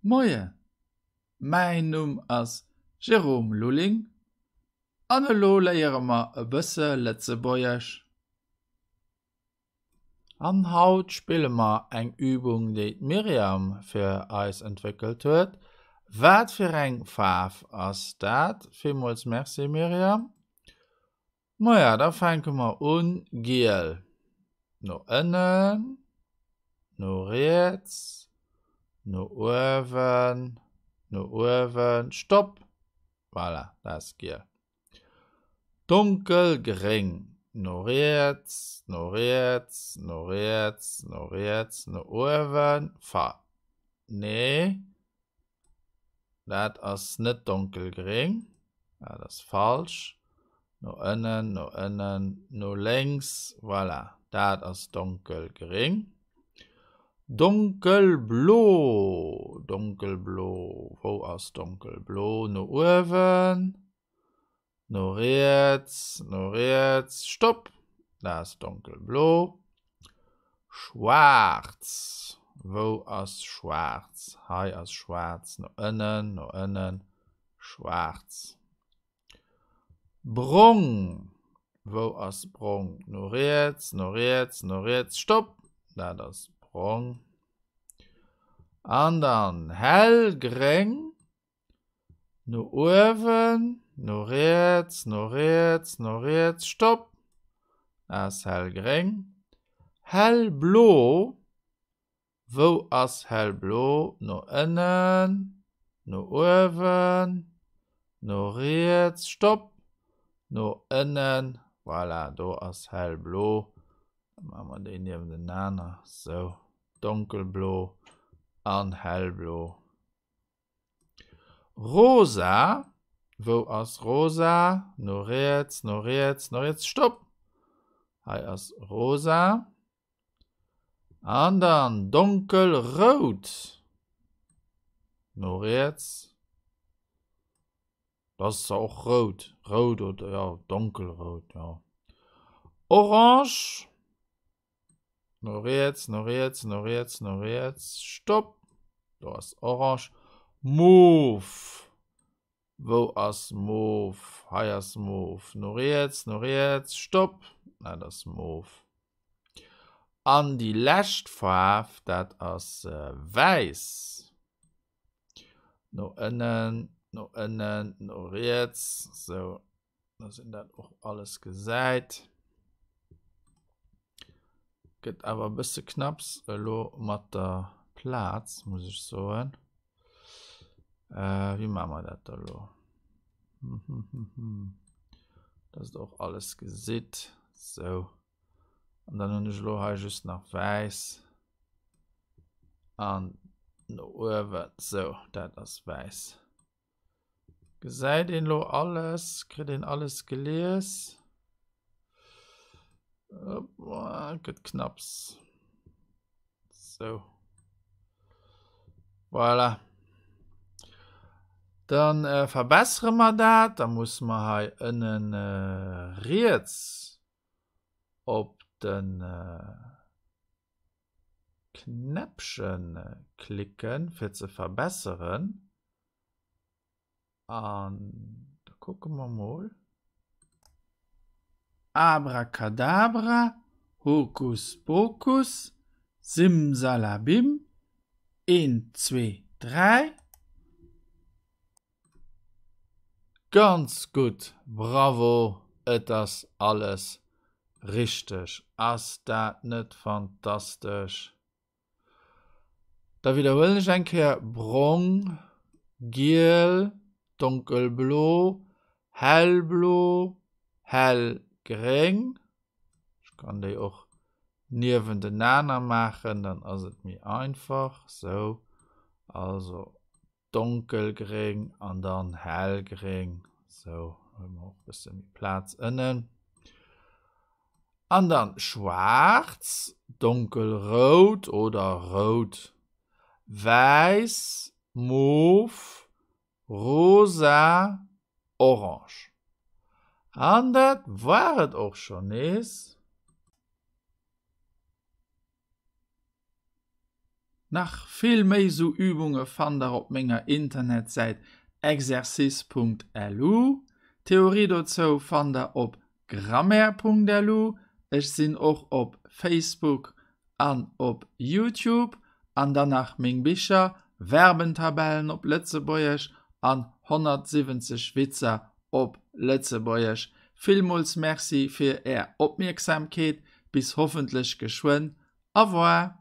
Moien, mäin Numm ass Jérôme Lulling an elo léiere mer e bësse Lëtzebuergesch. An haut spille mer eng Übung, déi d'Myriam fir eis entwéckelt huet. Wat fir eng Faarf ass dat? Villmools Merci, Myriam. Maja, da fänke mer un. Giel no ënnen, no riets, no uewen, no uewen, Stopp! Voilà, dat ass giel. Donkelgréng no riets, no riets, no riets, no riets, no uewen, fa. Nee, dat ass net donkelgréng, dat ass falsch. No ënnen, no ënnen, no lénks, voilà, dat ass donkelgréng. Donkelblo, donkelblo, wou ass donkelblo? No uewen, no riets, no riets, stopp, dat ass donkelblo. Schwaarz, wou ass schwaarz? Hei ass schwaarz, no ënnen, no ënnen, schwaarz. Brong, wou ass brong? No riets, no riets, no riets, stopp, dat ass brong. An dann hellgréng, no uewen, no riets, no riets, no riets, stopp, dat ass hellgréng. Hellblo, Wou ass hellblo? No ënnen, no uewen, no riets, stopp, no ënnen, voilà, do ass hellblo. Da maache mer déi niewentenaner, sou, donkelblo an hellblo. Rosa, wou ass rosa? No riets, no riets, no riets, stopp, hei ass rosa. An dann donkelrout no riets. Dat ass zwar och rout, rout oder jo donkelrout, jo. Orange no riets, no riets, no riets, no riets, stopp, do ass orange. Mof, wou ass mof? Hei ass mof. No riets, no riets, stopp, dat ass mof. An déi lescht Faarf, dat ass wäiss. No ënnen, no ënnen, no riets, sou dass een dat och alles gesäit. Gëtt awer e bësse knapps elo mat der Plaz, muss ech soen. Wéi maache mer dat da elo? Dass der och alles gesitt. Sou. An dann hunn ech elo hei just nach wäiss. An no uewen. Sou, dat ass wäiss. Gesäit een elo alles? Kritt een alles gelies? Gëtt knapps. Sou. Voilà. Dann äh, verbessere mer dat. Da muss mer hei ënnen äh, riets op den äh, Knäppchen klicken, fir ze verbesseren. An da kucke mer mol. Abracadabra, Hokus Pokus, Simsalabim, een, zwee, dräi. Ganz gutt, bravo, et ass alles richteg. Ass dat net fantastesch? Da widderhuelen ech eng Kéier, brong, giel, donkelblo, hellblo, hellgréng. Ech kann déi och niewentenaner maachen, dann ass et méi einfach. Sou, also donkelgréng an dann hellgréng. Sou, hu mer och e bësse méi Plaz ënnen. An dann schwaarz, donkelrout oder rout, wäiss, mof, rosa, orange. An dat war et och schonn nees. Nach vill méi sou Übunge fannt der op menger Internetsäit exercice.lu. D'Theorie dozou fannt der op grammaire.lu. Ech sinn och op Facebook an op Youtube. An dann nach meng Bicher, Verbentabellen op Lëtzebuergesch an 170 Witzer op Lëtzebuergesch. Villmools Merci fir är Opmierksamkeet. Bis hoffentlech geschwënn. Au revoir!